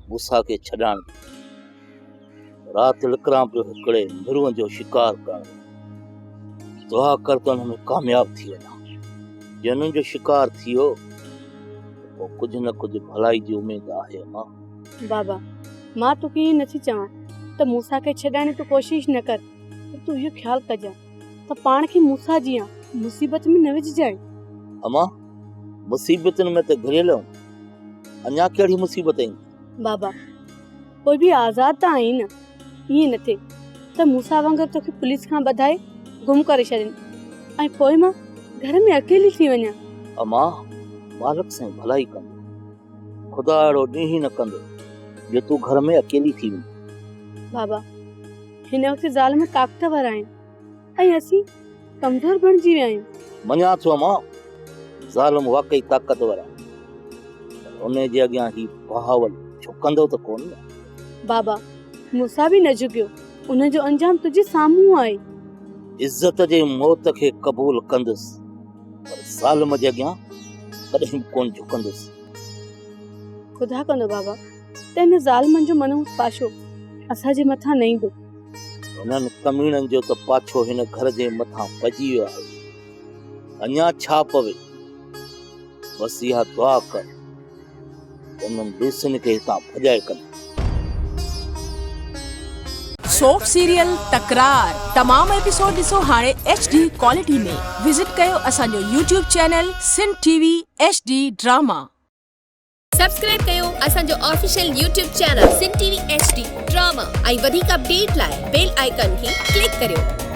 موسيٰ کي ڇڏائڻ جي. رات لڪران پيو هڪڙي مرونء جو شڪار ڪرڻ لاء. دعا ڪر ته ان ۾ ڪامياب ٿي وڃان. جي انهن جو شڪار ٿي ويو ته پوء ڪجهه نه ڪجهه ڀلائي جي اميد آهي امان. بابا، مان توکي ائين نٿي چوان ته موسيٰ کي ڇڏائڻ جي تون ڪوشش نه ڪر، پر تون اهو خيال ڪجان ته پاڻ کي موسيٰ جيان مصيبت ۾ نه وجهجانء. امان، مصيبتن ۾ ته گهريل آهيون، اڃا ڪهڙي مصيبت ايندي؟ بابا، پوء به آزاد ته آهين نه، ائين نه ٿئي ته موسيٰ وانگر توکي پوليس کان ٻڌائي گم ڪري ڇڏين ۽ پوء مان گهر ۾ اڪيلي ٿي وڃان. امان، مالڪ سائين ڀلائي ڪندو. خدا اهڙو ڏينهن ئي نه ڪندو جو تون گهر ۾ اڪيلي ٿي ويندين. بابا، هن وقت ظالم طاقتور آهن ۽ اسين ڪمزور بڻجي ويا آهيون. مڃان ٿو امان، ظالم واقعي طاقتور آهن، پر انهي جي اڳيان هي بهاول جهڪندو ته ڪونه نه. بابا، موسيٰ به نه جهڪيو، ان جو انجام تنهنجي سامهون آهي. عزت جي موت کي قبول ڪندس، پر ظالم جي اڳيان ڪڏهن به ڪونه جهڪندس. خدا ڪندو بابا ته ان ظالمن جو منحوس پاڇو اسان جي مٿان نه ايندو. هنن ڪميڻن جو ته پاڇو هن گهر جي مٿان پئجي ويو آهي. اڃا ڇا پوي؟ بس اها دعا ڪر ته انهن لوسين کي هتان ڀڄائي ڪڍ. سوپ سيريل تڪرار تمام ايپيسوڊ ڏسو هاڻي ايڇ ڊي ڪوالٽي ۾ وزٽ ڪيو اسان جو YouTube channel Sindh T V H D drama. Subscribe ڪيو اسان جو official YouTube channel Sindh T V H D drama ۽ وڌيڪ اپڊيٽ لاء بيل آئيڪان کي ڪلڪ ڪريو.